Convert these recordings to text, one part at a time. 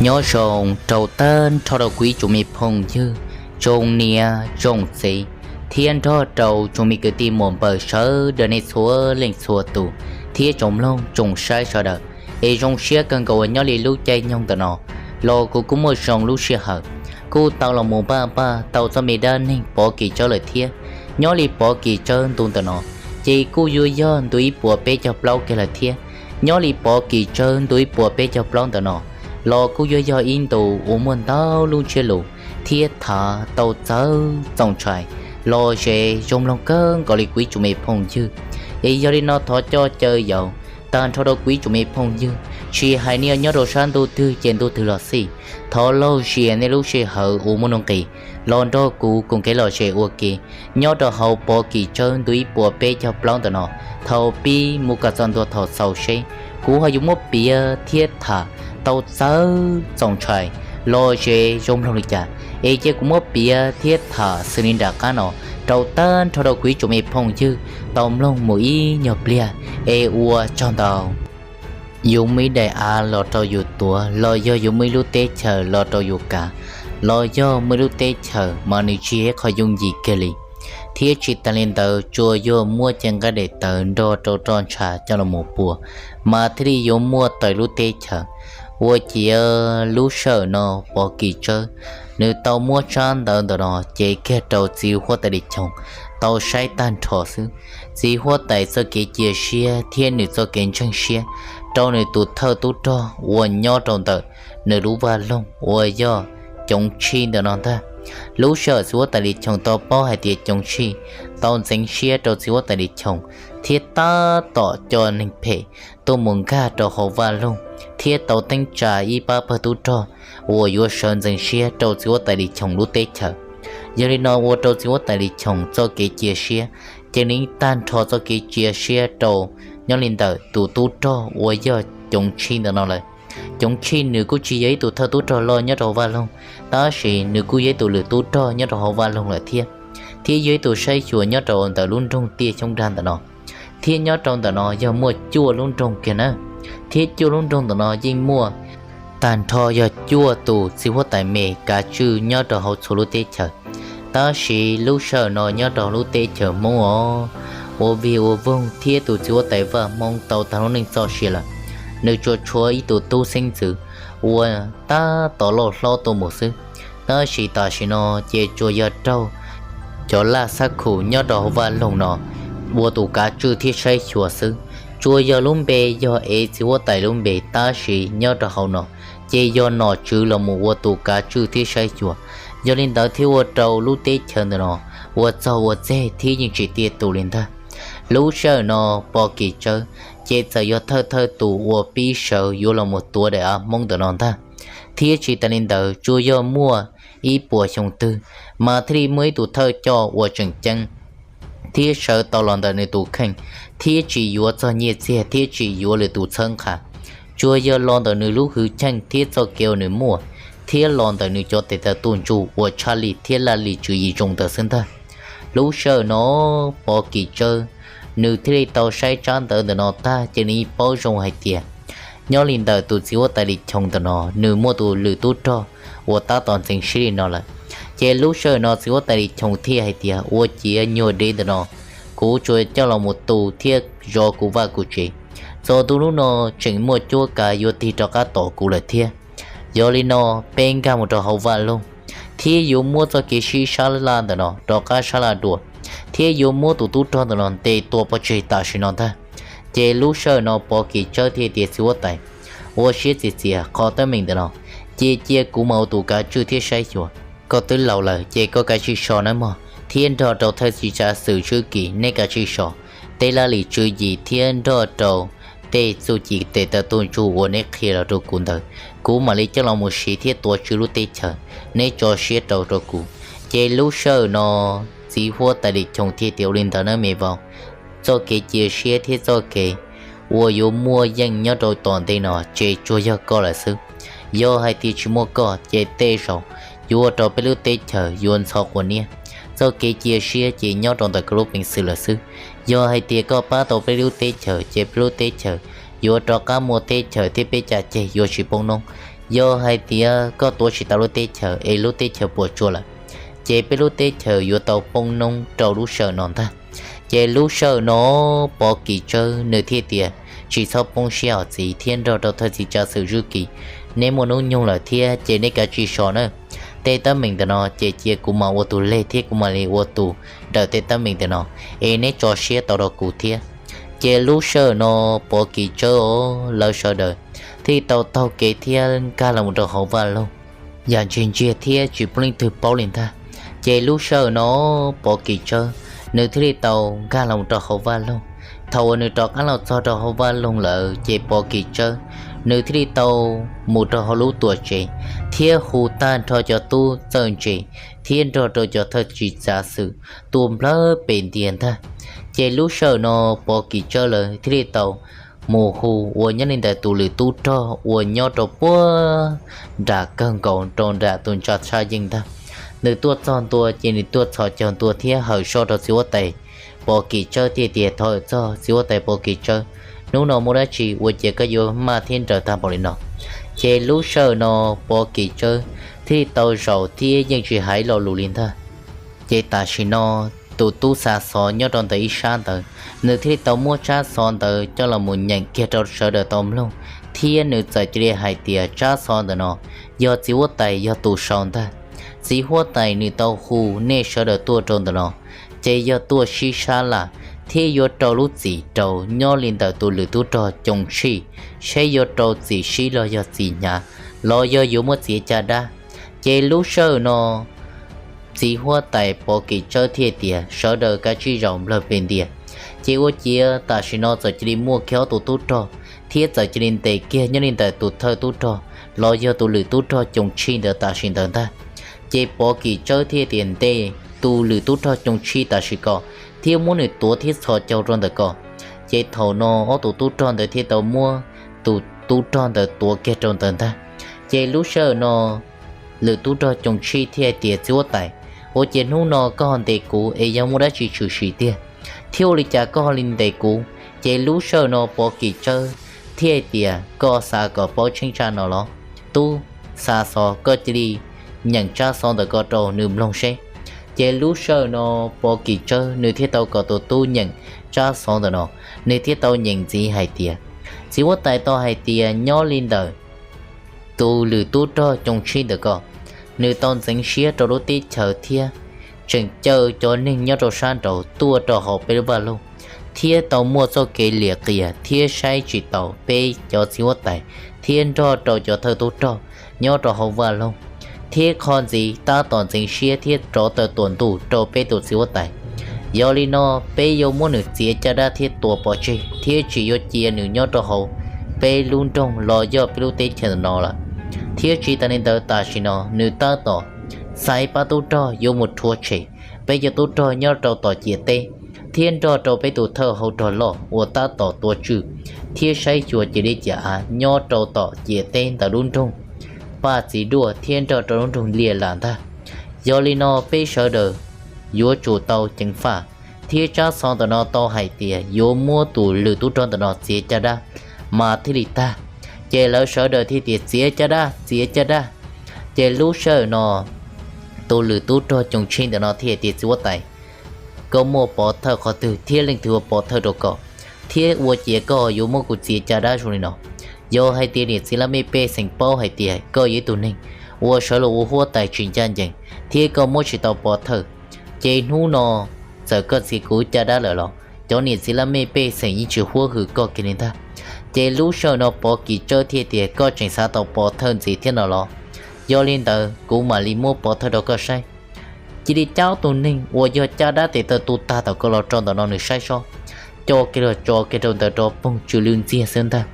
Nyob zoo rau tag nrho rau kuv ib tsoom me phooj ywg, tsoom niam tsoom txiv, thiab nrog rau tsoom me kwv tij muam npawg sawv daws nej txhua leej txhua tus, thiab tsoom mloog tsoom saib sawv daws. Es zoo siab kawg nkaus uas nyob li lub caij nyoog ntawm no los kuv kuj muaj zoo lub sij hawm kuj tau los mus npaj npaj tau txoj me dab neeg Pov Kim Tsawb lawm thiab. Nyob li Pov Kim Tsawb ntu ntawm no ces kuj yuav yog ntu ib puas peb caug plaub kiag lawm thiab. Nyob li Pov Kim Tsawb ntu ib puas peb caug plaub ntawm no los kuj yuav yog ib ntu uas muaj ntau lub ntsiab lus thiab tham tau txawv txaus ntshai los zem zoo mloog kawg nkaus li kuv ib tsoom me phooj ywg. Es yog li no thov coj caw yaum tag nrho rau kuv ib tsoom me phooj ywg, tsis hais nej nyob rau sab ntuj twg ces ntuj twg los xij, thov laug zia nej lub sij hawm uas muaj nuj nqis los nrog kuv koom kev lom zem ua ke nyob rau hauv Pov Kim Tsawb ntu ib puas peb caug plaub ntawm no, thaum pib mus kom txog ntua thaum xaus seb kuv ho yuav muab piav thiab tham tau txawv txaus ntshai los zem zoo mloog li cas. Es cia kuv muab piav thiab tham xws li nram qab no rau tag nrho rau kuv ib tsoom me phooj ywg tau mloog mus ib nyuag pliag, es ua tsaug ntau. Yus muaj ib daim av los rau yus tuav, los yog yus muaj ib lub teb chaws los rau yus kav, los yog muaj ib lub teb chaws mas nws tsis yog ib qho yooj yim kiag li. Thiab tsis tas li ntawd tsuas yog muaj cev nqaij daim tawv nrog rau roj ntsha coj los mus pua, mas thiaj li yuav muaj tau lub teb chaws. Ua ciav lub sij hawm no Pov Kim Tsawb nws tau muab tsab ntawv ntawm no cev kiag rau txiv huab tais Lis Choo tau saib tag nrho xwb. Txiv huab tais txoj kev cia siab thiab nws txoj kev ntseeg siab rau nws tus thawj tub rog uas nyob rau ntawm nws lub vaj loog uas yog Coov Tshij ntawm no ntag. Lub sij hawm txiv huab tais Lis Choo tau paub hais tias Coov Tshij tau ntxeev siab rau txiv huab tais Lis Choo thiab tab tom coj neeg phem tuaj mus nkag rau hauv vaj loog thiab tau teeb tsa ib pab pawg tub rog uas yuav sawv ntxeev siab rau txiv huab tais Lis Choo lub teb chaws. Yog li no ua rau txiv huab tais Lis Choo txoj kev cia siab cia li tag nrho txoj kev cia siab rau nyob li ntawm tus tub rog uas yog Coov Tshij ntawm no lawm. Coov Tshij nws kuj tsis yog ib tus thawj tub rog loj nyob rau hauv vaj loog, tab sis nws kuj yog ib tus lwm tub rog nyob rau hauv vaj loog lawm thiab, thiab yog ib tus saib xyuas nyob rau ntawm lub nroog Tiaj Xyoob Dag ntawm no. Thiab nyob rau ntawm no yog muaj cuaj lub nroog kiag na, thiab cuaj lub nroog ntawm no yeej muaj tag nrho yog cuaj tus txiv huab tais me kav tswj nyob rau hauv txhua lub teb chaws. Tab sis lub sij hawm no nyob rau hauv lub teb chaws Hmoob os, ua vig ua voog thiab tus txiv huab tais Vaj Hmoob tau tag lub neej txoj sia lawm, nws tsuas tshuav ib tus tub xeeb ntxwv uas tab tom loj hlob tuaj mus xwb. Tab sis tam sim no ces tsuas yog raug cov laj xab khum nyob rau hauv vaj loog no ua tus kav tswj thiab saib xyuas xwb. Tsuas yog lub npe yog ev txiv huab tais lub npe, tab sis nyob rau hauv no ces yog nom tswv los mus ua tus kav tswj thiab saib xyuas. Yog li ntawd thiaj ua rau lub teb chaws ntawm no ua txog ua txeg thiab yeej tsis tiaj tus li ntag. Lub sij hawm no Pov Kim Tsawb ces txawm yog thawj thawj tus uas pib sawv yuav los mus tuav daim av Hmoob ntawm no ntag. Thiab tsis tas li ntawd tsuas yog muaj ib puas xyoo twg mas thiaj li muaj ib tus thawj coj uas tseem ceeb thiab sawv tau los ntawm nws tus kheej, thiab tsis yuav txog nyiaj txiag thiab tsis yuav lwm tus txhawb nqa. Tsuas yog los ntawm nws lub hwj chim thiab txoj kev uas nws muaj, thiab los ntawm nws cov tes taw tuj ntsug uas tshaj lij thiab laj lim tswv yim zoo ntawd xwb ntag. Lub sij hawm no Pov Kim Tsawb nws thiaj li tau saib tsab ntawv ntawm no tag ces nws yeej paub zoo hais tias nyob li ntawm tus txiv huab tais Lis Choo ntawm no nws muaj tus lwm tub rog uas tab tom ntxeev siab li no lawm. Ces lub sij hawm no txiv huab tais Lis Choo thiaj hais tias ua ciav nyuag deb ntawm no kuv tsuas coj los mus tu thiab zov kuv vaj kuv tsev. Txog ntu hnub no tseem muaj cuab kav yuav tig rov qab tom kuv lawm thiab. Yog li no peb nkag mus rau hauv vaj loog thiab yuav muab txoj kev sib sab laj ntawm no rov qab sab laj dua, thiab yuav muab tus tub rog ntawm no ntes tua pov tseg tam sim no ntag. Ces lub sij hawm no Pov Kim Tsawb thiaj tias txiv huab tais, ua siab txias txias qhov teeb meem ntawm no, cia cia kuv mas ua tus kav tswj thiab saib xyuas. Koj twb laus lawm ces koj kav tsij so nawb mog, thiab nrog rau thawj txiv tsav xwm Tswb Kis neb kav tsij so tej laj lim tswv yim thiab nrog rau tej txuj ci tes taw tuj ntsug uas neb qhia los rau kuv ntawd, kuv mam li coj los mus siv thiab tuav tswv lub teb chaws, neb tso siab rau rau kuv. Ces lub sij hawm no txiv huab tais Lis Choo thiaj tias ua li ntawd nawb me vauv, txoj kev cia siab thiab txoj kev uas yuav muaj yeej nyob rau tom ntej no ces tsuas yog koj lawm xwb. Yog hais tias tsis muaj koj ces tej zaum yuav ua rau peb lub teb chaws yuav ntxhov quav niab. Txoj kev cia siab ces nyob rau ntawm koj lub peev xwm lawm xwb. Yog hais tias koj pab tau peb lub teb chaws ces peb lub teb chaws yuav rov qab muaj teb chaws thiab peb caj ceg yuav tsis poob noob. Yog hais tias koj tuav tsis tau lub teb chaws es lub teb chaws puas tsuaj lawm, ces peb lub teb chaws yuav tau poob noob rau lub sij hawm no ntag. Ces lub sij hawm no Pov Kim Tsawb nws thiaj tias, tsis txhob poob siab os txiv thiab nrog rau thawj txiv tsav xwm Zwb Kis, neb muaj hnub nyoog lawm thiab ces neb kav tsij so na. Tej teeb meem ntawm no ces cia kuv mam ua tus leg thiab kuv mam li ua tus daws tej teeb meem ntawm no, es neb tso siab tau rau kuv thiab. Ces lub sij hawm no Pov Kim Tsawb os lawv sawv daws thiaj tau taug kev thiab nkag los rau hauv vaj loog yam ntsiag ntsiag thiab tsis pub leej twg paub li ntag. Ces lub sij hawm no Pov Kim Tsawb nws thiaj li tau nkag los rau hauv vaj loog. Thaum uas nws rov qab los txog rau hauv vaj loog lawm ces Pov Kim Tsawb nws thiaj li tau mus rau hauv lub tuam tsev thiab hu tag nrho cov tub txawj ntse thiab nrog rau cov thawj txiv tsav xwm tuaj nplawg pes ntiag ntag. Ces lub sij hawm no Pov Kim Tsawb lawv thiaj li tau mus hu uas nyob li ntawm tus lwm tub rog uas nyob rau puag nram kawg nkaus rau nram tus ntsa tshaj yeej ntag. Nws tuaj txog ntua ces nws tuaj txhos caug ntua thiab hawm soj rau txiv huab tais Pov Kim Tsawb thiaj tias, thov hawm txog txiv huab tais Pov Kim Tsawb, hnub no muaj dab tsi ua cas koj yuav maj thiab nrawm tag npaum li no? Ces lub sij hawm no Pov Kim Tsawb thiaj li tau zaum thiab yeej tsis hais lo lus li ntag. Ces tam sim no tus tub xa xov nyob rau ntawm ib sab ntawd, nws thiaj li tau muab tsab xov ntawd coj los mus nyeem kiag rau sawv daws tau mloog, thiab nws txawm cia li hais tias tsab xov ntawm no yog txiv huab tais yog tus sau ntag. Txiv huab tais nws tau hu nej sawv daws tuaj rau ntawm no, ces yog tuaj sib sab laj thiab yuav rau lub txim rau nyob li ntawm tus lwm tub rog Coom Tshij, saib yuav rau txim sib los yog txim hnyav, los yog yuav muab txiav caj dab. Ces lub sij hawm no txiv huab tais Pov Kim Tsawb thiaj tias sawv daws kav tsij zaum nplawg pes ntiag. Ces ua ciav tam sim no txawm cia li muaj kiag ob tug tub rog thiab txawm cia li ntes kiag nyob li ntawm tus thawj tub rog los yog tus lwm tub rog Coom Tshij ntawd tam sim ntawd ntag. Ces Pov Kim Tsawb thiaj tias ntes tus lwm tub rog Coom Tshij tam sim ko thiab muab nws tuav thiab txhos caug rau ntawm ko. Ces thaum no ob tug tub rog ntawd thiaj tau muab tus tub rog ntawd tuav kiag rau ntawd ntag. Ces lub sij hawm no lwm tub rog Coom Tshij thiaj hais tias txiv huab tais, ua ciav hnub no koj ho ntes kuv es yog muaj dab tsi tshwm sim tiag thiab ua li cas koj ho li ntes kuv? Ces lub sij hawm no Pov Kim Tsawb thiaj hais tias koj xav kom paub tsheej tshaj no los? Tub xa xov, koj cia li nyeem tsab xov ntawm ko rau nws mloog seb. Ces lub sij hawm no Pov Kim Tsawb nws thiaj tau kom tus tub nyeem tsab xov ntawm no, nws thiaj tau nyeem ntxiv hais tias txiv huab tais tau hais tias nyob li ntawm tus lwm tub rog Coom Tshij ntawm ko, nws tau ntxeev siab rau lub teb chaws thiab tseem caw cov neeg nyob rau sab nraud tuaj rau hauv peb lub vaj loog, thiab tau muaj txoj kev liam qias thiab saib tsis taus peb cov txiv huab tais thiab nrog rau cov thawj tub rog nyob rau hauv vaj loog, thiab qhov ntxiv tab tom ntxeev siab thiab rov tawm tuam ntuj rau peb tus txiv huab tais. Yog li no peb yuav muab nws txiav caj dab thiab tua pov tseg thiab tsis yuav cia nws nyob rau hauv peb lub nroog los yog peb lub teb chaws no lawm. Thiab tsis tas li ntawd tam sim no nws tab tom xa ib pab tub rog yuav mus rhuav tshem peb cov tub rog nyob rau tom ciam teb, thiab nrog rau peb tus thawj hauv rog loj uas tab tom tua tswm thiab saib xyuas cia li ciam av nyob rau tom ciam teb ntawm lub nroog Paj Txiv Duaj thiab nrog rau lub nroog Liaj Lam ntag. Yog li no peb sawv daws yuav tsum tau ceev faj, thiab tsab xov ntawm no tau hais tias yuav muab tus lwm tub rog ntawm no txiav caj dab mas thiaj li tag. Ces lawv sawv daws thiaj tias txiav caj dab, txiav caj dab. Ces lub sij hawm no tus lwm tub rog Coom Tshij ntawm no thiaj tias txiv huab tais, koj muaj pov thawj qhov twg thiab leej twg ua pov thawj rau koj, thiab ua ciav koj yuav muab kuv txiav caj dab zoo li no? Yog hais tias niam txiv laj mej pej xeem paub hais tias koj yog ib tug neeg uas sawv los ua huab tais tsis ncaj ncees thiab koj muab tsis tau pov thawj, ces hnub no txawm koj txiav kuv caj dab lawm los cov niam txiv laj mej pej xeem yeej tsis huab hwm koj kiag li ntag. Ces lub sij hawm no Pov Kim Tsawb thiaj tias koj tseem xav tau pov thawj ntxiv thiab no los? Yog li ntawd kuv mam li muab pov thawj rau koj saib. Cia li cab ob tug neeg uas yog caj dab tes taw tu tag tom ko los rau ntawm no nws saib sob. Coj kiag los tso kiag rau ntawd rov poog tsw lwj ntxiag xwb ntag.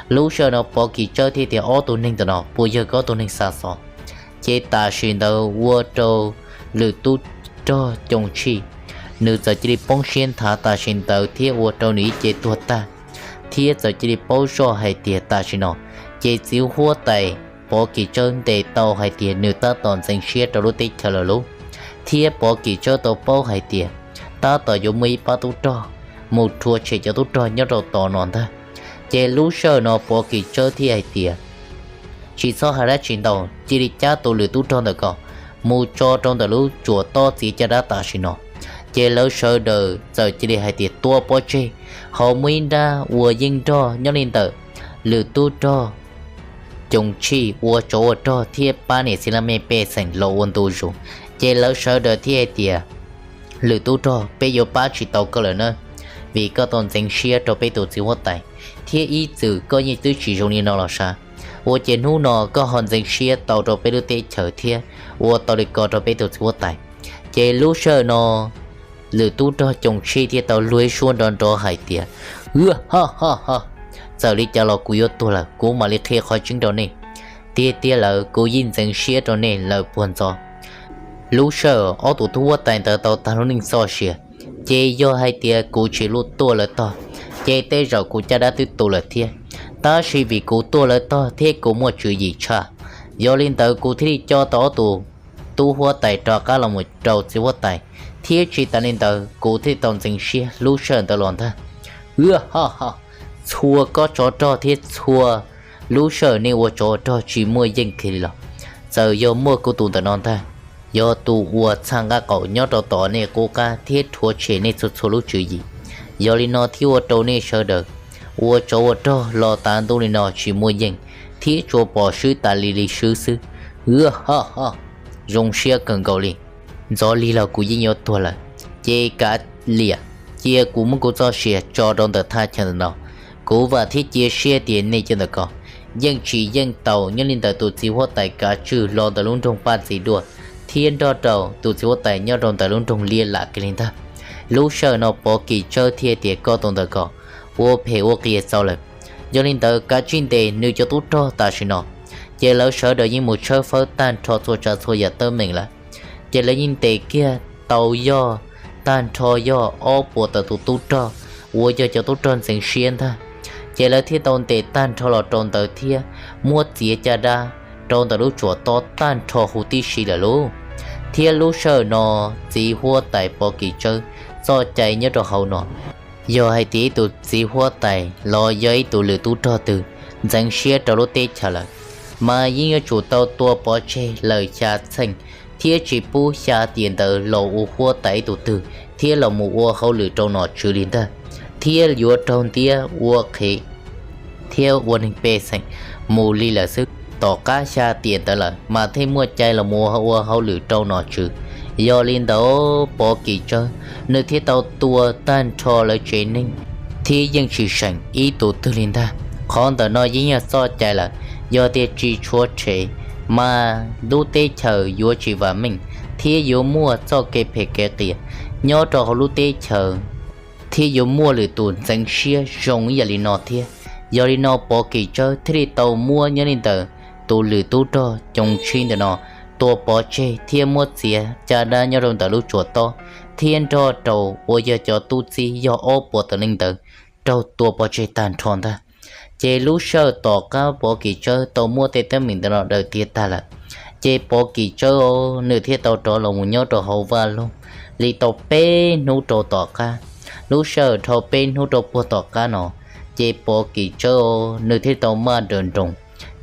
Lub sij hawm no Pov Kim Tsawb thiaj tias ob tug neeg ntawm no puas yog koj ob tug neeg xa xov? Ces tam sim ntawd ua rau lwm tub rog Coom Tshij nws txawm cia li poob siab nthav tam sim ntawd thiab ua rau nws ib ce tuag tag, thiab txawm cia li paub zoj hais tias tam sim no ces txiv huab tais Pov Kim Tsawb ntes tau hais tias nws tab tom ntxeev siab rau lub teb chaws lawm lauj. Thiab Pov Kim Tsawb tau paub hais tias tab tom yuav muaj ib pab tub rog mus rhuav tshem cov tub rog nyob rau tom no ntag. Ces lub sij hawm no Pov Kim Tsawb thiaj hais tias tsis txhob hais dab tsi ntau, cia li cab tus lwm tub rog ntawm ko mus tso rau ntawm lub tsuas tob txiav caj dab tam sim no. Ces lawv sawv daws txawm cia li hais tias tua pov tseg, ho muaj ib nrab uas yeej nrog nyob li ntawm lwm tub rog Coom Tshij ua tsov ua rog thiab pab niam txiv laj mej pej xeem los ua ntu zus. Ces lawv sawv daws thiaj hais tias, lwm tub rog, peb yuav pab tsis tau koj lawm na, vim koj tau ntxeev siab rau peb tus txiv huab tais, thiab ib txwm koj yeej twb tsis zoo li no los sav. Ua ces hnub no koj ho ntxeev siab tau rau peb lub teb chaws thiab ua tau li ko rau peb tus txiv huab tais. Ces lub sij hawm no lwm tub rog Coom Tshij thiaj tau luag ib suab nrov nrov hais tias, ha ha ha, txawm li cas los kuv yuav tuag lawm kuv mam li qhia qhov tseeb rau nej. Tiag tiag lawm kuv yeej ntxeev siab rau nej lawm puag ntxov. Lub sij hawm ob tug tub huab tais ntawd tau tag lub neej txoj sia, ces yog hais tias kuv tsis tuaj lawv tog, ces tej zaum kuv caj dab twb tu lawm thiab. Tab sis vim kuv tuaj lawv tog thiab kuv muaj tswv yim tshaj, yog li ntawd kuv thiaj li coj tau ob tug tub huab tais rov qab los mus rau txiv huab tais, thiab tsis tas li ntawd kuv thiaj tau ntxeev siab lub sij hawm ntawd los ntag. Ha ha, txhua kob tsov rog thiab txhua lub sij hawm nej ua tsov rog tsis muaj yeej kiag li los, txawm yog muaj kuv tus ntawm no ntag, yog tus uas txhaj nqaj qaum nyob rau tom nej qub qab thiab rhuav tshem nej txhua txhua lub tswv yim. Yog li no thiaj ua rau nej sawv daws ua tsov ua rog los tav ntuj li no tsis muaj yeej, thiab tsuas pom swb tas li li swb xwb. Ha ha, zoo siab kawg nkaus li. Ntxov li los kuv yeej yuav tuag lawm, ces kav liam, cia kuv muab kuv txoj sia tso rau ntawm thaj chaw ntawm no. Kuv vam thiab cia siab tias nej cov ntawm ko yeej tsis yeej tau nyob li ntawm tus txiv huab tais kav tswj los ntawm lub nroog Paj Ntxiv Duaj, thiab nrog rau tus txiv huab tais nyob rau ntawm lub nroog Liab Lam kiag li ntag. Lub sij hawm no Pov Kis Tsawb thiaj tias koj tus ntawm ko ua phem ua qias txaus lawm. Yog li ntawd kav tsij ntes nws cov tub rog tam sim no. Ces lawv sawv daws yeej mus tshawb fawb tag nrho txhua tsav txhua yam teeb meem lawm. Ces lawv yeej ntes kiag tau yog tag nrho yog ob puas tawm tus tub rog uas yog cov tub rog ntxeev siab ntag. Ces lawv thiaj tau ntes tag nrho los rau ntawd thiab muab txiav caj dab rau ntawm lub tsuas tob tag nrho huv tib si lawm lauj. Thiab lub sij hawm no txiv huab tais Pov Kis Tsawb txoj cai nyob rau hauv no, yog hais tias ib tus txiv huab tais los yog ib tus lwm tub rog twg ntxeev siab rau lub teb chaws lawm, mas yeej yuav tsum tau tua pov tseg lawm xya txheej, thiab tsis pub xya tiam ntawd los ua huab tais ib tug twg thiab los mus ua hauj lwm rau nom tswv li ntag, thiab yuav raug ntiab ua qhev thiab ua neeg pej xeem mus li lawm xwb. Tom qab xya tiam ntawd lawm mas thiaj muaj cai los mus ua hauj lwm rau nom tswv. Yog li ntawd Pov Kis Tsawb nws thiaj tau tua tag nrho lawv tsev neeg thiab yeej tsis seem ib tus twg li ntag. Qhov ntawm no yeej yog txoj cai lawm, yog tias tsis tshuav rhev mas lub teb chaws yuav tsis vam meej thiab yuav muaj txoj kev phem kev qias nyob rau hauv lub teb chaws, thiab yuav muaj lwm tus ntxeev siab zoo ib yam li no thiab. Yog li no Pov Kis Tsawb thiaj li tau muab nyob li ntawm tus lwm tub rog Coom Tshij ntawm no tua pov tseg thiab muab txiav caj dab nyob rau ntawm lub tsuas tob, thiab nrog rau uas yog cov tub txib yog ob puas tawm leej ntawd raug tua pov tseg tag nrho ntag. Ces lub sij hawm tom qab Pov Kis Tsawb tau muab tej teeb meem ntawm no daws tiag tag lawm, ces Pov Kis Tsawb nws thiaj tau rov los mus nyob rau hauv vaj loog li tau peb hnub rau tom qab. Lub sij hawm dhau peb hnub rau puag tom qab no, ces Pov Kis Tsawb nws thiaj tau maj nrawm nroos,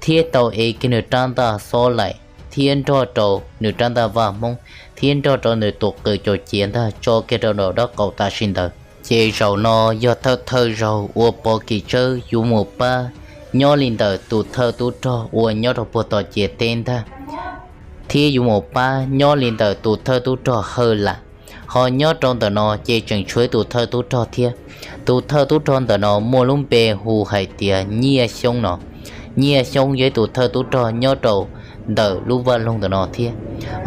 thiab tau ev kiag nws rab ntaj xob laim thiab nrog rau nws rab ntaj vaj hmoob thiab nrog rau nws tus qws caum ciav ntag tso kiag rau nraum dab qaum tam sim ntawd. Ces zaum no yog thawj thawj zaug uas Pov Kis Tsawb yuav mus pab nyob li ntawm tus thawj tub rog uas nyob rau puag tom ciav teb ntag, thiab yuav mus pab nyob li ntawm tus thawj tub rog Hawj Lam. Ho nyob rau ntawm no ces tseem tshuav ib tus thawj tub rog thiab. Tus thawj tub rog ntawm no muaj lub npe hu hais tias Nyiaj Xyoob no. Nyiaj Xyoob yog ib tus thawj tub rog nyob rau ntawm lub vaj loog ntawm no thiab.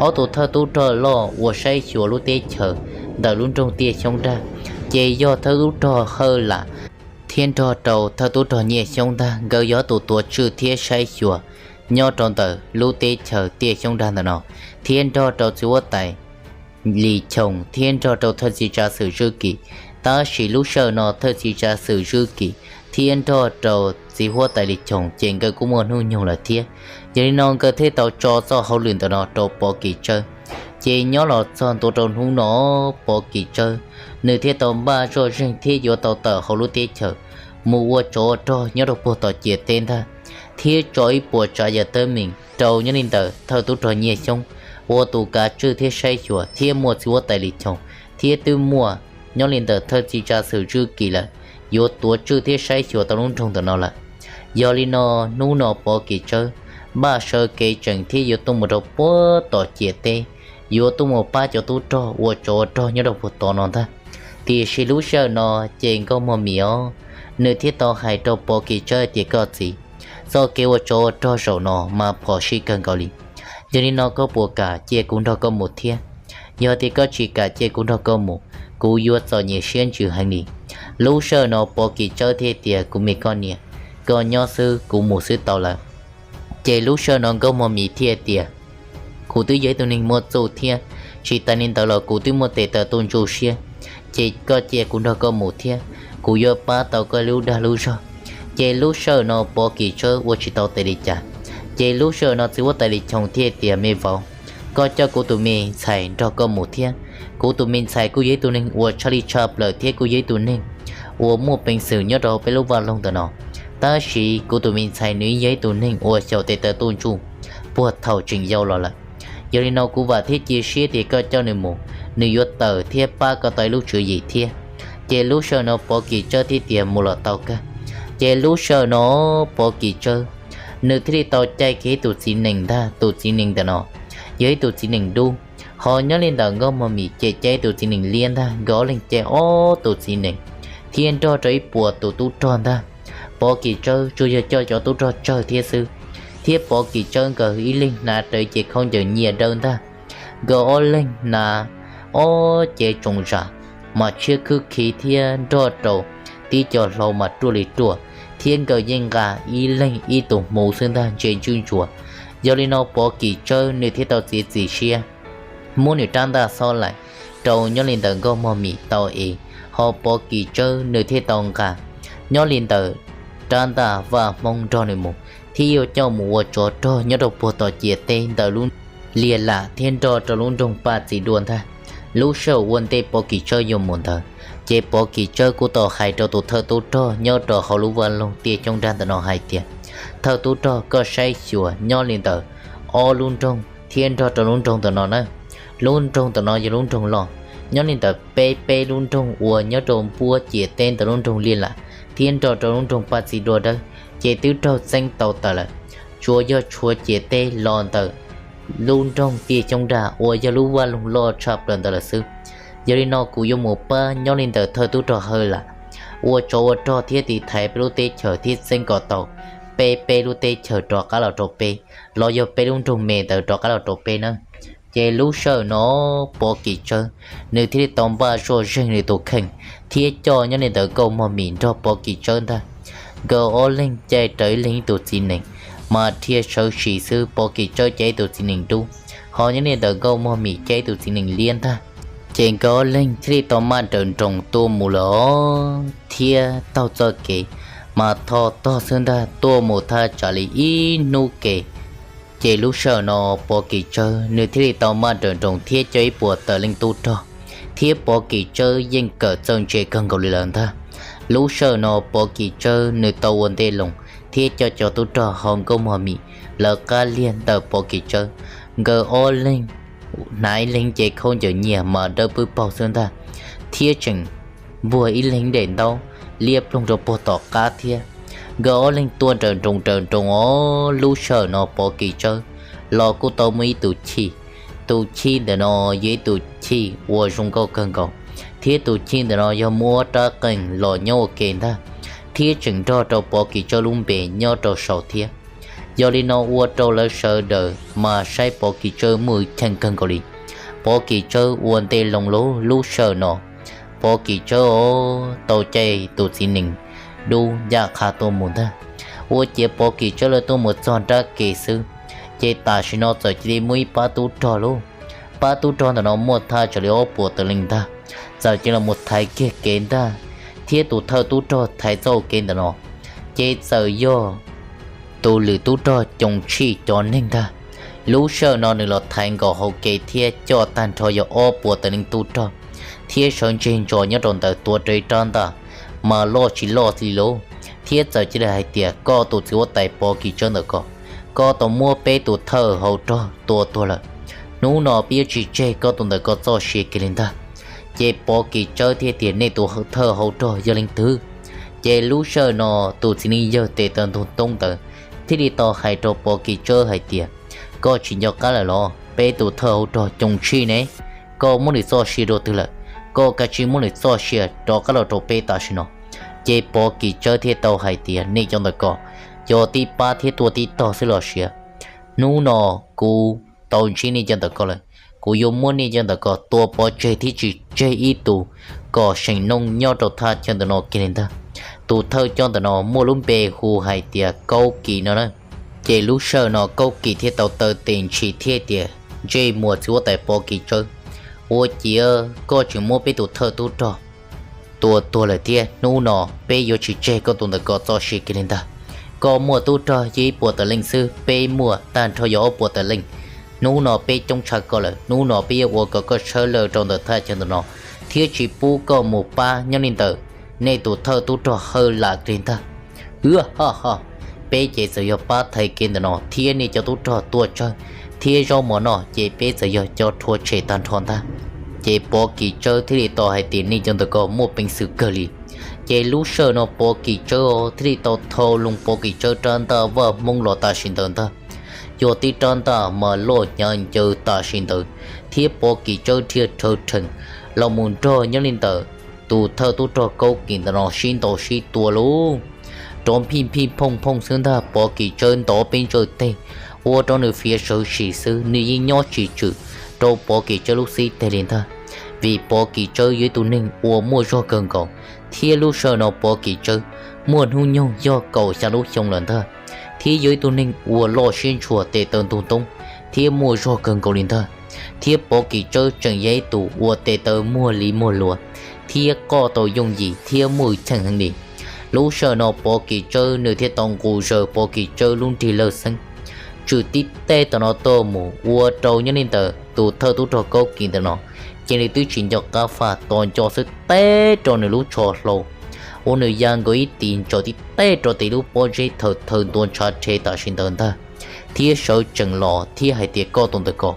Ob tus thawj tub rog loj uas saib xyuas lub teb chaws ntawm lub nroog Tiaj Xyoob Dag, ces yog thawj tub rog Hawj Lam thiab nrog rau thawj tub rog Nyiaj Xyoob ntag. Nkawd yog tus tuav tswj thiab saib xyuas nyob rau ntawm lub teb chaws Tiaj Xyoob Dag ntawm no, thiab nrog rau txiv huab tais Lis Choo thiab nrog rau thawj txiv tsav xwm Zwj Kim. Tab sis lub sij hawm no thawj txiv tsav xwm Zwj Kim thiab nrog rau txiv huab tais Lis Choo ces nkawd kuj muaj hnub nyoog lawm thiab. Yog li no nkawd thiaj tau tso txoj hauj lwm ntawm no rau Pov Kis Tsawb. Ces nyob los txog ntua rau hnub no, Pov Kis Tsawb nws thiaj tau npaj zoj zeeg thiab yuav tau tawm hauv lub teb chaws mus ua tsov ua rog nyob rau puag tom ciav teb ntag, thiab tso ib puas tsav yam teeb meem rau nyob li ntawm thawj tub rog Nyiaj Xyoob ua tus kav tswj thiab saib xyuas thiab muaj txiv huab tais Lis Choo, thiab twb muaj nyob li ntawm thawj txiv tsav xwm Tswj Kis lawm yuav tuav tswj thiab saib xyuas tau lub nroog ntawm no lawm. Yog li no hnub no Pov Kis Tsawb npaj sawv kev tsees thiab yuav tuaj mus rau puag tom ciam teb, yuav tuaj mus pab cov tub rog ua tsov ua rog nyob rau puag tod no ntag. Tiam sis lub sij hawm no ces Nkauj Mog Mim os, nws thiaj tau hais rau Pov Kis Tsawb tias, koj txiv, txoj kev ua tsov ua rog zaum no mas phom sij kawg nkaus li. Yog li no koj puas kam cia kuv nrog koj mus thiab? Yog tias koj tsis kam cia kuv nrog koj mus, kuv yuav txom nyem siab ntsws heev li. Lub sij hawm no Pov Kis Tsawb thiaj tias, kuv me koj niam, koj nyob xwb kuv mus xwb tau lawm. Ces lub sij hawm no Nkauj Mog Mim thiaj tias, kuv twb yog ib tug neeg muaj txuj thiab, tsis tas li ntawd los kuv twb muaj tes taw tuaj ntsuj siab, ces koj cia kuv nrog koj mus thiab, kuv yuav pab tau koj lub dag lub zog. Ces lub sij hawm no Pov Kis Tsawb ua tsis tau tes li cas. Ces lub sij hawm no txiv huab tais Lis Choo thiaj tias, me vauv, koj coj kuv tus me ntxhais nrog koj mus thiab. Kuv tus me ntxhais kuj yog ib tug neeg uas tshaj li tshaj plaws thiab kuj yog ib tug neeg uas muaj peev xwm nyob rau hauv peb lub vaj loog ntawm no. Tab sis kuv tus me ntxhais nws yog ib tug neeg uas xyaum tes taw tuaj ntsuj puag thaum tseem yau los lawm. Yog li no kuv vam thiab cia siab tias koj coj nws mus, nws yuav tawm thiab pab koj tau ib lub tswv yim thiab. Ces lub sij hawm no Pov Kis Tsawb thiaj tias, mus los tau kawg. Ces lub sij hawm no Pov Kis Tsawb nws thiaj li tau caij kiag ib tus txiv nees ntag. Tus txiv nees ntawm no yog ib tus txiv nees dub, ho nyob li ntawm Nkauj Mog Mim ces caij ib tus txiv nees liab ntag. Nkawd ob leeg caij ob tus txiv nees thiab nrog rau ib puas tus tub rog ntag. Pov Kis Tsawb tsuas yog coj cov tub rog tsawg thiab xwb, thiab Pov Kis Tsawb nkawd ib leeg hnav rawv cev khaub ncaws nyiaj dawb ntag. Nkawd ob leeg hnav ob cev tsoos zam mas tshiab khwb khiv thiab nrog rau tib co hlau mas ruaj li ruaj, thiab nkawd yeej nqa ib leeg ib tug hmuv xwb ntag, ntse ntswj ntsuav. Yog li no Pov Kis Tsawb nws thiaj tau txiav txim siab muab nws rab ntaj xob laim rau nyob li ntawm Nkauj Mog Mim tau es, ho Pov Kis Tsawb nws thiaj tau nqa nyob li ntawm rab ntaj vaj Hmoob nrog nws mus, thiab yuav coj mus ua tsov rog nyob rau puag tom ciam teb ntawm lub liaj lam thiab nrog rau lub nroog Paj Txiv Dua ntag. Lub sij hawm ua ntej Pov Kis Tsawb yuav mus ntawd, ces Pov Kis Tsawb kuj tau hais rau tus thawj tub rog nyob rau hauv lub vaj loog tiaj coob dag ntawm no hais tias, thawj tub rog, koj saib xyuas nyob li ntawm ob lub nroog thiab nrog rau lub nroog ntawm no na. Lub nroog ntawm no yog lub nroog loj, nyob li ntawm peb peb lub nroog uas nyob rau npuab ciam teb ntawm lub nroog liaj lam thiab nrog rau lub nroog Paj Txiv Dua dawb, ces twb raug txeeb tau tawm lawm. Tsuas yog tshuav ciam teb los ntawm lub nroog tiaj coob dag uas yog lub vaj loog loj tshaj plaws ntawd lawm xwb. Yog li no kuv yuav mus pab nyob li ntawm thawj tub rog Hawj Lam ua tsov ua rog thiab tiv thaiv peb lub teb chaws thiab txeeb kom tau peb peb lub teb chaws rov qab los rau peb, los yog peb lub nroog me ntawd rov qab los rau peb na. Ces lub sij hawm no Pov Kis Tsawb nws thiaj li tau npaj zoj zeeg nws tus kheej thiab coj nyob li ntawm Nkauj Mog Mim nrog Pov Kis Tsawb ntag. Nkawd ob leeg caij rawv ib leeg ib tug txiv nees, mas dhia sawv sim xwb Pov Kis Tsawb caij ib tug txiv nees dub, ho nyob li ntawm Nkauj Mog Mim caij ib tug txiv nees liab ntag. Ces nkawd ob leeg thiaj li tau maj nrawm nroos tuaj mus lawm thiab taug txoj kev mas tho tog xwb ntag, tuaj mus thaj tsam li ib hnub ke. Ces lub sij hawm no Pov Kis Tsawb nws thiaj li tau maj nrawm nroos thiab coj ib puas tawm leej tub rog, thiab Pov Kis Tsawb yeej kawm txawj ntse kawg nkaus li lawm ntag. Lub sij hawm no Pov Kis Tsawb nws tau ua ntej loo thiab coj cov tub rog ho Nkauj Mog Mim lawv qab liag ntawm Pov Kis Tsawb. Nkawd ob leeg hnav ib leeg cev khaub ncaws nyiag mas dawb pwb paug xwb ntag, thiab tseem npuag ib leeg daim ntaub liab ploog rau puag tom qab thiab. Nkawd ob leeg tuaj nrawm nroos nrawm nroos os, lub sij hawm no Pov Kis Tsawb los kuj tau muaj ib tus chij. Tus chij ntawm no yog ib tus chij uas zoo nkauj kawg nkaus, thiab tus chij ntawm no yog muaj ob rab qeej los nyob ua ke ntag, thiab tseem nrog rau Pov Kis Tsawb lub npe nyob rau saum thiab. Yog li no ua rau lawv sawv daws mas saib Pov Kis Tsawb muaj hwj chim kawg nkaus li. Pov Kis Tsawb ua ntej loo lub sij hawm no, Pov Kis Tsawb os tau caij tus txiv nees dub ncaj qha tuaj mus ntag. Ua ciav Pov Kis Tsawb lawv tuaj mus txog nrab ke xwb, ces tam sim no txawm cia li muaj ib pab tub rog lauj. Pab tub rog ntawm no muaj thaj tsam li ob puas tawm leej ntag, txawm cia li los thaiv kiag kev ntag, thiab tus thawj tub rog thaiv txoj hauv kev ntawm no ces txawm yog tus lwm tub rog Coos Tshij cov neeg ntag. Lub sij hawm no nws los thaiv nkaus hauv kev thiab coj tag nrho yog ob puas tawm leej tub rog, thiab sawv ntseg ntsos nyob rau ntawd tuav rawv ib rab ntaj mas loj tsis loj li lauj. thiab txawm cia li hais tias koj tus txiv huab tais Pov Kis Tsawb ntawm ko, koj tau muab peb tus thawj hauv rog tua tuag lawm. Hnub no peb yuav tsis tseg koj tus ntawm ko txoj sia kiag li ntag. Ces Pov Kis Tsawb thiaj tias nej tus thawj hauv rog yog leej twg? Ces lub sij hawm no tus txiv neej yawg tes taw ntug toob ntawd thiaj li tau hais rau Pov Kis Tsawb hais tias, koj tsis nco qab lawm los? Peb tus thawj hauv rog Coom Tshij ne, koj muab nws txoj sia dua twg lawm? Koj kav tsij muab nws txoj sia rov qab los rau peb tam sim no. Ces Pov Kis Tsawb thiaj tau hais tias nej cov ntawm ko yog tib pab thiab tuaj tib tog xwb los sis? Hnub no kuv tau ntsib nej cov ntawm ko lawm, kuv yuav muab nej cov ntawm ko tua pov tseg thiab tsis tseg ib tus kom seem nooj nyob rau thaj chaw ntawm no kiag li ntag. Tus thawj coj ntawm no muaj lub npe hu hais tias Kaub Kis no na. Ces lub sij hawm no Kaub Kis thiaj tau taw tes ntshis thiab tias, ntsej muag txiv huab tais Pov Kis Tsawb, ua ciav koj tseem muab peb tus thawj tub rog tua tuag lawm thiab, hnub no peb yuav tsis tseg koj tus ntawm ko txoj sia kiag li ntag. Koj muaj tub rog yog ib puas tawm leej xwb, peb muaj tag nrho yog ob puas tawm leej. Hnub no peb coob tshaj koj lawm, hnub no peb yuav ua kom koj tshawb lawj rau ntawm thaj chaw ntawm no, thiab tsis pub koj mus pab nyob li ntawm nej tus thawj tub rog Hawj Lam kiag li ntag. Ua ha ha, peb ces txawm yog pab thaiv kev ntawm no thiab nej cov tub rog tuaj tsawg thiab zaub mov noj ces peb txawm yog cov rhuav tshem tag nrho ntag. Ces Pov Kis Tsawb thiaj li tau hais tias nej cov ntawm ko muaj peev xwm kawg li. Ces lub sij hawm no Pov Kis Tsawb thiaj li tau thau loo Pov Kis Tsawb rab ntaj vaj hmoob los tam sim ntawd ntag. Yog tib rab ntaj mas loj hnyav ncaws tam sim ntawd, thiab Pov Kis Tsawb dhia rhawv rhees los mus nrog nyob li ntawm tus thawj tub rog Kaub Kis ntawm no sib ntaus sib tua lauj. Rov phij phij phooj phooj xwb ntag, Pov Kis Tsawb ntov peb ntsawj teg ua rau nws fiav sawv sim xwb, nws yeej nyob tsis tswm rau Pov Kis Tsawb lub xib teg li ntag. Vim Pov Kis Tsawb yog ib tug neeg uas muaj zog kawg nkaus, thiab lub sij hawm no Pov Kis Tsawb muaj hnub nyoog yog kaum xya lub xyoo lawm ntag, thiab yog ib tug neeg uas loj siab ntshua tes taw ntug toob thiab muaj zog kawg nkaus li ntag. Thiab Pov Kis Tsawb tseem yog ib tus uas tes taw muag li muag luav thiab qoj tau yooj yim thiab muaj hwj chim heev li. Lub sij hawm no Pov Kis Tsawb nws thiaj tau nqus zaws Pov Kis Tsawb lub nrig lawj xeeb, tswm tib teg tam no tuaj mus ua rau nyob li ntawm tus thawj tub rog Kaub Kis ntawm no ces nws twb tsis nco qab faj, tos nco xwb teb rau nws lub tsho hlau uas nws ya nkaus ib tis ntsaws tib teg rau tim lub pob zeb thaws thaws ntua ntshav rhe tam sim ntawd ntag, thiab sawv tsees los thiab hais tias koj tus ntawm ko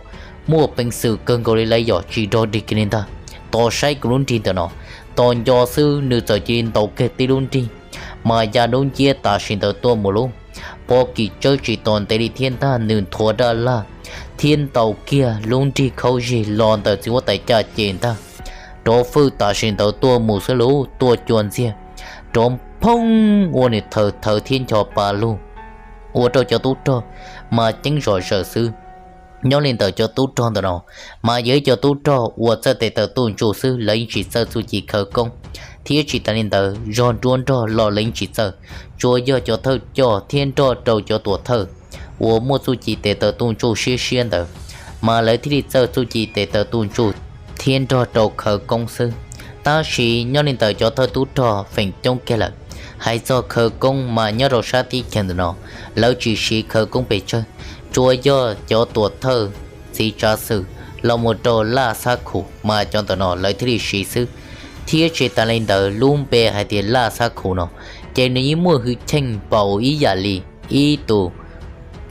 muaj peev xwm kawg nkaus li lawm, yog tsis dog dig kiag li ntag, tos saib kuv lub nrig ntawm no. Tos nco xwb nws txawm cia li ntaus kiag tib lub nrig mas ya dub nciab tam sim ntawd tuaj mus lauj. Pov Kis Tsawb tsis tos ntev li thiab ntag, nws nthuav dab laj thiab ntaus kiag lub nrig khaub zig los ntawm txiv huab tais caj ces ntag, rov fwj tam sim ntawd tuaj mus xwb lauj, tuaj cua ntxiag, rov phooj ua nws thaws thaws thiab ncho pa lug, ua rau cov tub rog mas ceeb zom zaws xwb. Nyob li ntawm cov tub rog ntawm no mas yog ib co tub rog uas txawj tes taw tuj ntsuj xwb, lawv yeej tsis txawj txuj ci khawv koob, thiab tsis tas li ntawd zog nruab nrog los lawv yeej tsis txawj, tsuas yog cov thawj coj thiab nrog rau cov tuam thawj uas muaj txuj ci tes taw tuj ntsuj siab siab ntawd mas lawv thiaj li txawj txuj ci tes taw tuj ntsuj thiab nrog rau khawv koob xwb. Tab sis nyob li ntawm cov thawj tub rog feem coob kiag lawm, hais txog khawv koob mas nyob rau sab teb chaws ntawm no lawv tsis siv khawv koob pes tsawg, tsuas yog cov tuam thawj txiv tsav xwm los mus rau Laj Xab Khum mas cov ntawm no lawv thiaj li siv xwb. Thiab tsis tas li ntawd lub npe hais tias Laj Xab Khum no ces nws yeej muaj hwj chim npaum ib yam li ib tus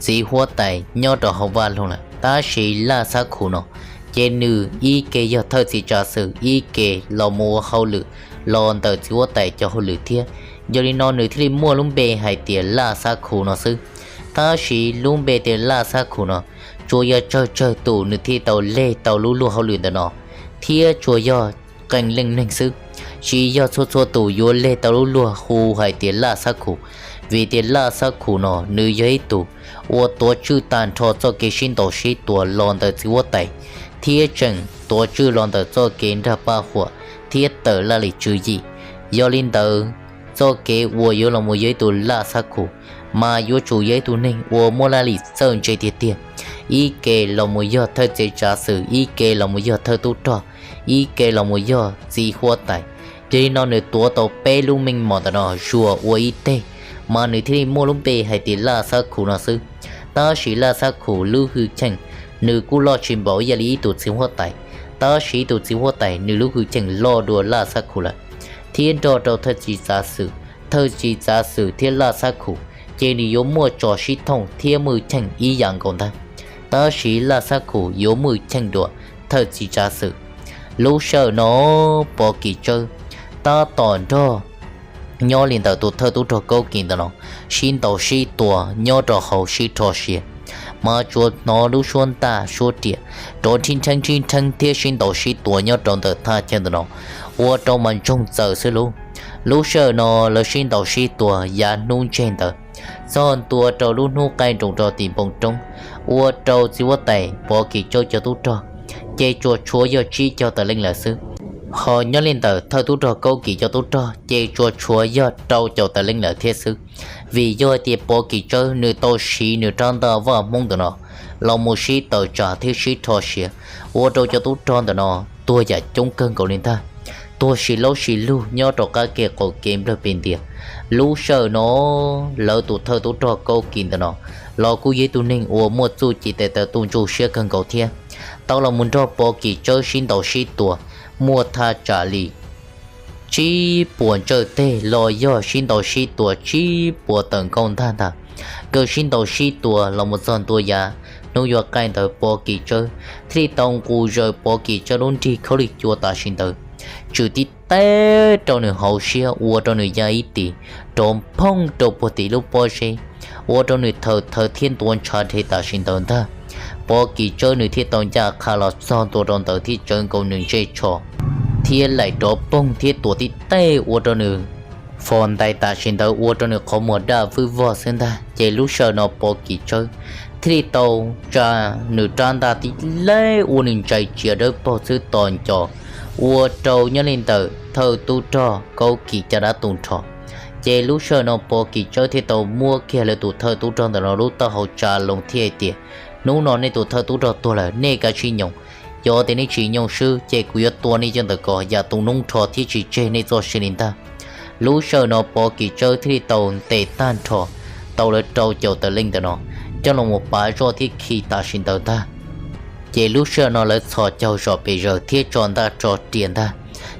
txiv huab tais nyob rau hauv vaj loog lawm, tab sis Laj Xab Khum no ces nws ib ke yog thawj txiv tsav xwm, ib ke los mus ua hauj lwm los ntawm txiv huab tais cov hauj lwm thiab. Yog li no nws thiaj li muaj lub npe hais tias Laj Xab Khum no xwb. Tab sis lub npe tias Laj Xab Khum no tsuas yog tsawg tsawg tus nws thiaj tau leg tau lub luag hauj lwm ntawm no, thiab tsuas yog qee leej neeg xwb, tsis yog txhua txhua tus yuav leg tau lub luag hu hais tias Laj Xab Khum. Vim tias Laj Xab Khum no nws yog ib tus uas tuav tswj tag nrho txoj kev sib ntaus sib tua los ntawm txiv huab tais, thiab tseem tuav tswj los ntawm txoj kev nrag paj huam thiab tawm laj lim tswv yim. Yog li ntawd, txoj kev uas yuav los mus yog ib tug Laj Xab Khum mas yuav tsum yog ib tug neeg uas muaj laj lim txawj ntse tiag tiag, ib ke los mus yog thawj txiv tsav xwm, ib ke los mus yog thawj tub rog, ib ke los mus yog txiv huab tais. Yog li no nws tuav tau peb lub meej mom ntawm no zuas ua ib teg, mas nws thiaj li muaj lub npe hais tias Laj Xab Khum no xwb. Tab sis Laj Xab Khum lub hwj chim nws kuj loj tsis npaum ib yam li ib tus txiv huab tais, tab sis ib tus txiv huab tais nws lub hwj chim loj dua Laj Xab Khum lawm, thiab nrog rau thawj txiv tsav xwm, Thawj txiv txav xwm thiab Laj Xab Khum ces nws yuav muaj tso sib thooj thiab muaj cheem ib yam nkaus ntag. Tab sis Laj Xab Khum yuav muaj cheem dua thawj txiv txav xwm. Lub sij hawm no Pov Kis Tsawb tab tom nrog nyob li ntawm tus thawj tub rog Kaub Kis ntawm no sib ntaus sib tua nyob rau hauv sib rho sia, mas tsuas hnov lub suab ntaj suab riam rov rhib nrheeb rhib nrheeb thiab sib ntaus sib tua nyob rau ntawm thaj chaw ntawm no ua rau mas ntsoog txawm xwb lauj. Lub sij hawm no lawv sib ntaus sib tua yav hnub ntseg ntawd txog ntua rau lub hnub qaij nroos rau tim npoo roob, ua rau txiv huab tais Pov Kis Tsawb cov tub rog ces tsuas tshuav yog tsib caug tawm leej lawm xwb. Ho nyob li ntawm thawj tub rog Kaub Kis cov tub rog ces tsuas tshuav yog rau caum tawm leej lawm thiab xwb. Vim yog hais tias Pov Kis Tsawb nws tau siv nws rab ntaj Vaj Hmoob ntawm no los mus sib tawm tsam thiab sib rho siav, ua rau cov tub rog ntawm no tuag yam coob kawg nkaus li ntag. Tuag si laub si lug nyob rau qab kev qaum kev nplawg pes ntias. Lub sij hawm no lawv tus thawj tub rog Kaub Kis ntawm no los kuj yog ib tug neeg uas muaj txuj ci tes taw tu ntsuj siab kawg nkaus thiab, tau los mus nrog Pov Kis Tsawb sib ntaus sib tua muaj thaj tsam li tsib puas ntsawj teg los yog sib ntaus sib tua tsib puas tawm nkaus ntag ntag. Nkawd sib ntaus sib tua los mus txog ntua yav hnub yuav qaij ntawd Pov Kis Tsawb thiaj li tau nqus zaws Pov Kis Tsawb lub nrig khaub lig cua tam sim ntawd tswm tib teg rau nws hauv siab ua rau nws ya ib tis rov phooj rau puag tim lub pob zeb, ua rau nws thawm thawv thiab ntuav ntshav dhev tam sim ntawd ntag. Pov Kis Tsawb nws thiaj tau ncaj qha los txog ntua rau ntawd thiab tsawv nkaus nws ntsej tsho thiab laim rov poog thiab tuav tib teg ua rau nws fos ntais tam sim ntawd ua rau nws qhov muag daj vwj vog xwb ntag. Ces lub sij hawm no Pov Kis Tsawb thiaj li tau tsa nws rab ntaj tib leb ua nws ntsais tsiav dawb paug xwb tos nco ua rau nyob li ntawm thawj tub rog Kaub Kis caj dab tu nrho. Ces lub sij hawm no Pov Kis Tsawb thiaj tau muab kiag lawv tus thawj tub rog ntawm no lub taub hau tsa loo thiab hais tias, hnub no nej tus thawj tub rog tuag lawm, nej kav tsij nyoos. Yog tias nej tsis nyoos swb ces kuv yuav tua nej coj ntawm ko yam tu noob nrho thiab tsis tseg nej txoj sia li ntag. Lub sij hawm no Pov Kis Tsawb thiaj li tau ntes tag nrho tau lawv rau caum tawm leej ntawm no coj los mus pav zoj thiab khi tam sim ntawd ntag. Ces lub sij hawm no lawv txhos caug zom pes zaws thiab tso ntaj tso riam ntag.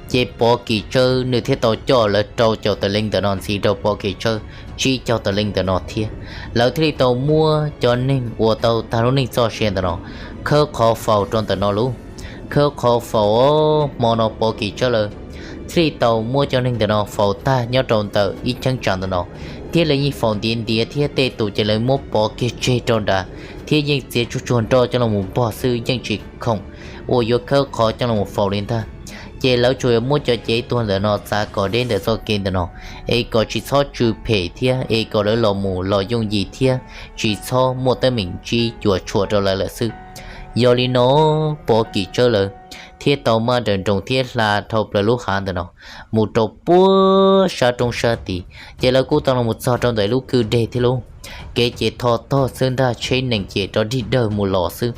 Ces Pov Kis Tsawb nws thiaj tau coj lawv rau caum tawm leej ntawm no ntxiv rau Pov Kis Tsawb tsib caug tawm leej ntawm no thiab. Lawv thiaj li tau muab cov neeg uas tau tag lub neej txoj sia ntawm no khawb qhov faus rau ntawm no lauj. Khawb qhov faus, hmo no Pov Kis Tsawb lawv thiaj li tau muab cov neeg ntawm no faus tag nyob rau ntawm ib cheeb tsam ntawm no, thiab lawv yeej faus ntiav ntiav thiab tej tus ces lawv muab pov kiag tseg rau nrad thiab yeej txiav tsuag tsuag nroj coj los mus npog xwb, yeej tsis khoom uas yuav khawb qhov coj los mus faus li ntag. Ces lawv tsuas yuav muab cov cev tuag ntawm no txav kom deb ntawm txoj kev ntawm no, es kom tsis txhob tsw phem thiab es kom lawv los mus los yooj yim thiab tsis txhob muaj teeb meem ntsib cuam tshuam rau lawv lawm xwb. Yog li no Pov Kis Tsawb lawv thiaj tau maj nrawm nroos thiab hla dhau plaws lub hav ntawm no mus rau puag sab roob sab tid, ces lawv kuj tau los mus txog rau ntawm lub kwj deg thiab lauj. Kev ces tho tog xwb ntag, tsheb nees ces rov dig dawg mus los xwb.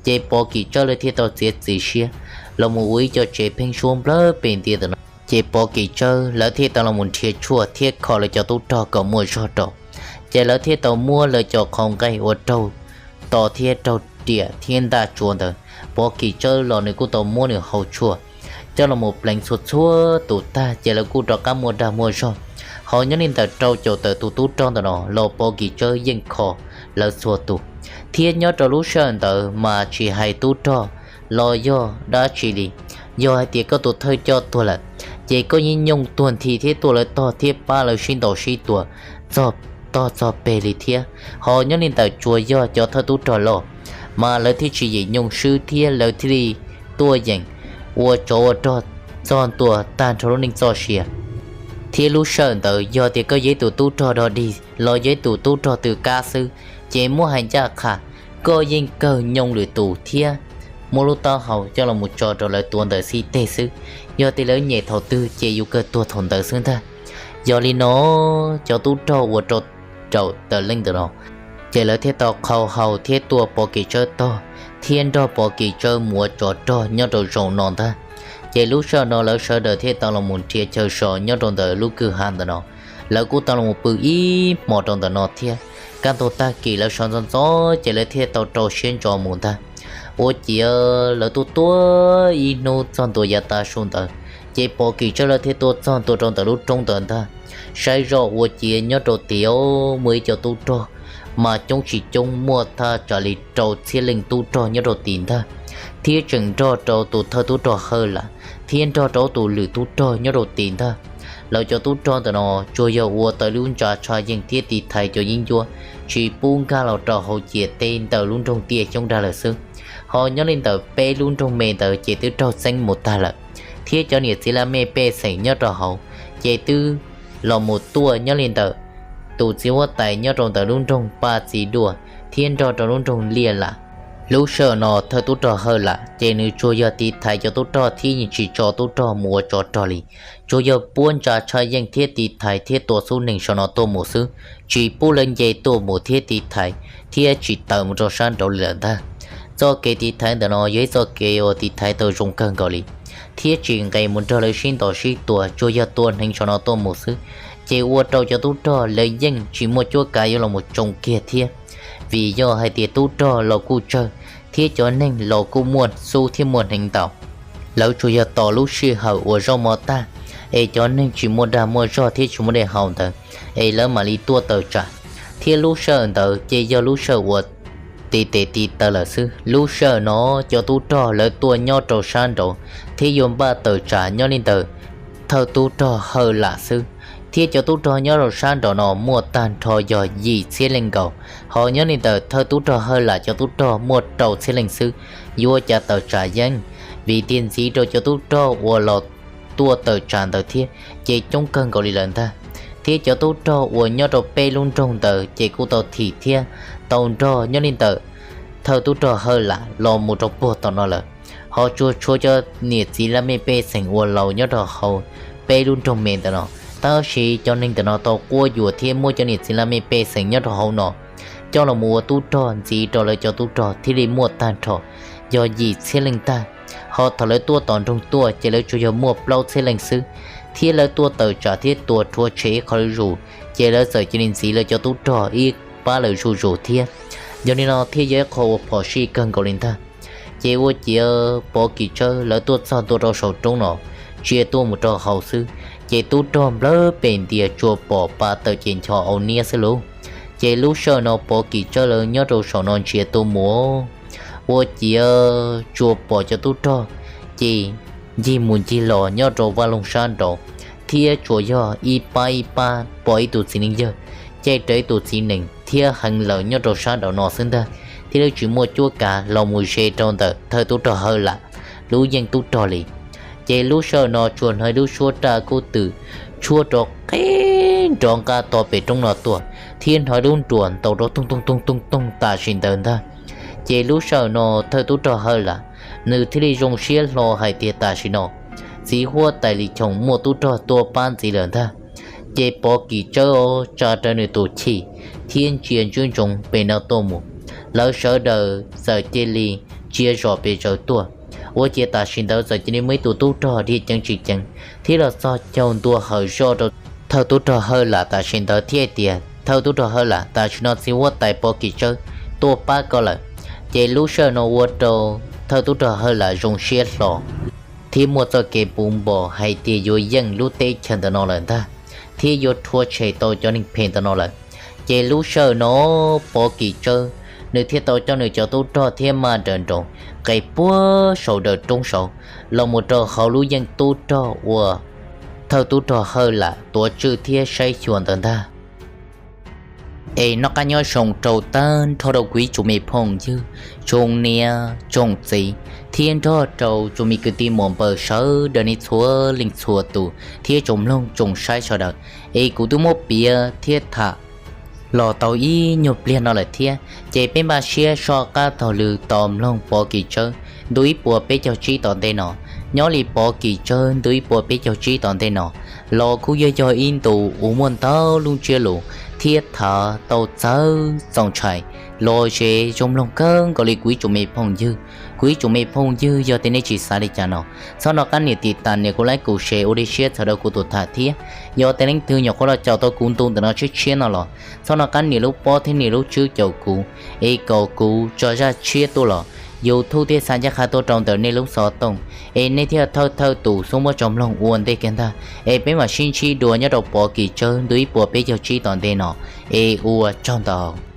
Ces Pov Kis Tsawb lawv thiaj tau txiav txim siab los mus ua ib co tsev pheeb suab nplawg pes ntias ntawm no. Ces Pov Kis Tsawb lawv thiaj tau los mus nrhiav tshuaj thiab kho lawv cov tub rog kom muaj zog rau. Ces lawv thiaj tau muab lawv cov qhov nqaij uas raug to thiab raug riam thiab ntaj tsuav ntawd, Pov Kis Tsawb los nws kuj tau muab nws hau tshuaj coj los mus pleev txhua txhua tus tag, ces lawv kuj rov qab muaj dag muaj zog. Ho nyob li ntawm rau caum tawm tus tub rog ntawm no los Pov Kis Tsawb yeej kho lawv txhua tus, thiab nyob rau lub sij hawm ntawd mas tsis hais tub rog los yog dab tsi li, yog hais tias koj tus thawj coj tuag lawm, ces koj yeej nyooj tuag nthi thiab tuaj lawv tog thiab pab lawv sib ntaus sib tua txog tog txog peg li thiab. Ho nyob li ntawm tsuas yog cov thawj tub rog loj, mas lawv thiaj tsis yeem nyooj swb thiab lawv thiaj li tuaj yeem ua tsov ua rog txog ntua tag nrho lub neej txoj sia. Thiab lub sij hawm ntawd yog tias koj yog ib tus tub rog dog dig los yog ib tus tub rog tw kab xwb, ces muab hais ncaj qha koj yeej kawg nyooj lwm tus thiab muab lub taub hau coj los mus tso rau lawv tuav ntawm xib teg xwb. Yog tias lawv nyem thaum twg ces yus kawg tuag thaum ntawd xwb ntag. Yog li no cov tub rog uas rau caum tawm leej ntawm no, ces lawv thiaj tau qhau hau thiab tua Pov Kis Tsawb tog thiab nrog Pov Kis Tsawb mus ua tsov rog nyob rau zaum no ntag. Ces lub sij hawm no lawv sawv daws thiaj tau los mus nrhiav chaw so nyob rau ntawm lub kwj ha ntawm no. Lawv kuj tau los mus pw ib hmo rau ntawm no thiab. Kaj ntug tag kis lawv sawv ntxov ntxov ces lawv thiaj tau rau siab ntso mus ntag. Ua ciav lawv tuaj tuaj ib hnub txog ntua yav tav su ntawd, Ces Pov Kim Tsawb lawv thiaj tuaj txog ntua rau ntawm lub roob ntawd ntag. Saib zoj ua ciav nyob rau tim muaj ib co tub rog mas coob tsis coob muaj thaj tsam li rau txhiab leej tub rog nyob rau tim ntag, thiab tseem nrog rau tus thawj tub rog Hawj Lam thiab nrog rau tus lwm tub rog nyob rau tim ntag. Lawv cov tub rog ntawm no tsuas yog ua tau lub ntsa tsha yeej thiab tiv thaiv cov yeeb ncuab, tsis pub nkag los rau hauv ciam teb ntawm lub nroog Tiaj Xyoob Dag lawm xwb. Ho nyob li ntawm peb lub nroog me ntawd ces twb raug txeeb mus tag lawm, thiab cov niam txiv laj mej pej xeem nyob rau hauv ces twb los mus tuaj nyob li ntawm tus txiv huab tais nyob rau ntawm lub nroog Paj Txiv Duaj thiab nrog rau lub nroog Liaj Lam. Lub sij hawm no thawj tub rog Hawj Lam ces nws tsuas yog tiv thaiv cov tub rog thiab yeej tsis tso tub rog mus ua tsov rog li, tsuas yog puab ntsa tsha yeej thiab tiv thaiv thiab tua xub neeg saum no tuaj mus xwb, tsis pub lawv nce tuaj mus thiab tiv thaiv thiab tsis tawm mus rau sab nraud li lawm ntag. Txoj kev tiv thaiv ntawm no yog ib txoj kev uas tiv thaiv tau zoo kawg nkaus li, thiab tsis nqes mus nrog lawv sib ntaus sib tua, tsuas yog tua hneev saum no tuaj mus xwb, ces ua rau cov tub rog lawv yeej tsis muaj cuab kav yuav los mus tsoo kiag thiab. Vim yog hais tias tub rog los kuj tsawg, thiab cov neeg los kuj muaj xub thiab muaj hneev ntau. Lawv tsuas yog tos lub sij hawm uas zaub mov tag, es cov neeg tsis muaj dag muaj zog thiab tsis muaj dej haus ntawd, es lawv mam li tuaj tawm tsam. Thiab lub sij hawm ntawd ces yog lub sij hawm uas tiv tes tiv taw lawm xwb. Lub sij hawm no cov tub rog lawv tuaj nyob rau sab nraud thiab yuav npaj tawm tsam nyob li ntawm thawj tub rog Hawj Lam xwb. Thiab cov tub rog nyob rau sab nraud no muaj tag nrho yog yim txhiab leej nkaus, ho nyob li ntawm thawj tub rog Hawj Lam cov tub rog muaj rau txhiab leej xwb. Yuav cas tawm tsam yeej, vim tias ntxiv rau cov tub rog uas los tuaj tawm tsam ntawd thiab ces coob kawg nkaus li lawm ntag. Thiab cov tub rog uas nyob rau peb lub nroog ntawd ces kuj tau thim thiab tau nrog nyob li ntawm thawj tub rog Hawj Lam los mus rau puag tom no lawm. Ho tsuas tshuav cov niam txiv laj mej pej xeem uas laus nyob rau hauv peb lub nroog me ntawm no, tab sis cov neeg ntawm no tau quab yuam thiab muab cov niam txiv laj mej pej xeem nyob rau hauv no coj los mus ua tub rog ntxiv rau lawv cov tub rog thiaj li muaj tag nrho yog yim txhiab leej tag. Ho thaum lawv tuaj tom nroog tuaj ces lawv tsuas yog muaj plaub txhiab leej xwb, thiab lawv tuaj tawm tsam thiab tua rhuav tshem ib qho lawv zus, ces lawv txawm cia li ntxiv lawv cov tub rog ib pab lawm zuj zus thiab. Yog li no thiaj yog ib qho uas phom sij kawg nkaus li ntag. Ces ua ciav Pov Kim Tsawb lawv tuaj txog ntua rau saum roob no, ntsia tuaj mus rau hauv xwb, ces tub rog nplawg pem ntias tsuas pom pa tawm ces ncho au niab xwb lauj. Ces lub sij hawm no Pov Kim Tsawb lawv nyob rau saum no ntsia tuaj mus, ua ciav tsuas pom cov tub rog ces ncig mus ncig los nyob rau vaj loog sab nraud, thiab tsuas yog ib pab ib pab pom ib tug txiv neej yawg caij rawv ib tug txiv nees thiab heev lawm nyob rau sab nraud no xwb ntag, thiab lawv tsis muaj cuab kav los mus ze rau ntawm thawj tub rog Hawj Lam lub yeej tub rog li. Ces lub sij hawm no tsuas hnov ib lub suab raj kub twm tshuab rov qeb nrov nqa tog pem roob no tuaj, thiab hnov ib lub nruas ntaus rov toog toog toog toog toog tam sim ntawd ntag. Ces lub sij hawm no thawj tub rog Hawj Lam nws thiaj li zoo siab hlo hais tias tam sim no txiv huab tais Lis Choo muaj tub rog tuaj pab ntxiv lawm ntag. Ces Pov Kim Tsawb tsa rawv nws tus chim thiab ntsia ntsoov ntsoov pem no tuaj mus. Lawv sawv daws txawm cia li ntsia zom pes zaws tuaj, ua ciav tam sim ntawd txawm cia li muaj ib tug tub rog dhia ceev tsis ceev thiab los txog caug ntua hawm zoj rau thawj tub rog Hawj Lam tam sim ntawd thiab hais tias, Thawj tub rog Hawj Lam, tam sim no txiv huab tais Pov Kim Tsawb tuaj pab koj lawm. Ces lub sij hawm no ua rau thawj tub rog Hawj Lam zoo siab hlo thiab muaj txoj kev puv npo hais tias yuav yeej lub teb chaws ntawm no lawm ntag, thiab yuav rhuav tshem tau cov neeg phem ntawm no lawm. Ces lub sij hawm no Pov Kim Tsawb nws thiaj tau coj nws cov tub rog thiab maj nrawm nroos qes puag saum dawm roob saud los mus rau hauv lub yeej tub rog uas thawj tub rog Hawj Lam tuav tswj thiab saib xyuas ntawd ntag. Es noj qab nyob zoo rau tag nrho rau kuv ib tsoom me phooj ywg, tsoom niam tsoom txiv, thiab nrog rau tsoom me kwv tij muam npawg sawv daws nej txhua leej txhua tus thiab tsoom mloog tsoom saib sawv daws. Es kuv twb muab piav thiab tham los tau ib nyuag pliag no lawm thiab, ces peb npaj siab soj qab taug lw tos mloog Pov Kim Tsawb ntu ib puas peb caug tsib tom ntej no. Nyob li Pov Kim Tsawb ntu ib puas peb caug tsib tom ntej no los kuj yog yog ib ntu uas muaj ntau lub ntsiab lus thiab tham tau txawv txaus ntshai los ze zoo mloog kawg nkaus li kuv ib tsoom me phooj ywg. Kuv ib tsoom me phooj ywg, yog tias nej tsis xav li cas no, txhob nco qab nias tiv tas, nias kuv like, kuv share, ua li siab txhawb rau kuv tus tham thiab. Yog tias leej twg nyuam qhuav los caum tau kuv ntu ntawm no tshiab tshiab no los txhob nco qab nias lub pob thiab nias lub tswb caum kuv, es kom kuv tso zaj tshiab tuaj los YouTube thiaj xa ncaj qha tuaj rau ntawm nej lub xov tooj, es nej thiaj thawj thawj tus xub muab tso mloog ua ntej kiag ntag. Es peb mam sib ntsib dua nyob rau Pov Kis Tsawb ntu ib puas peb caug tsib tom ntej no, es ua tsaug ntau.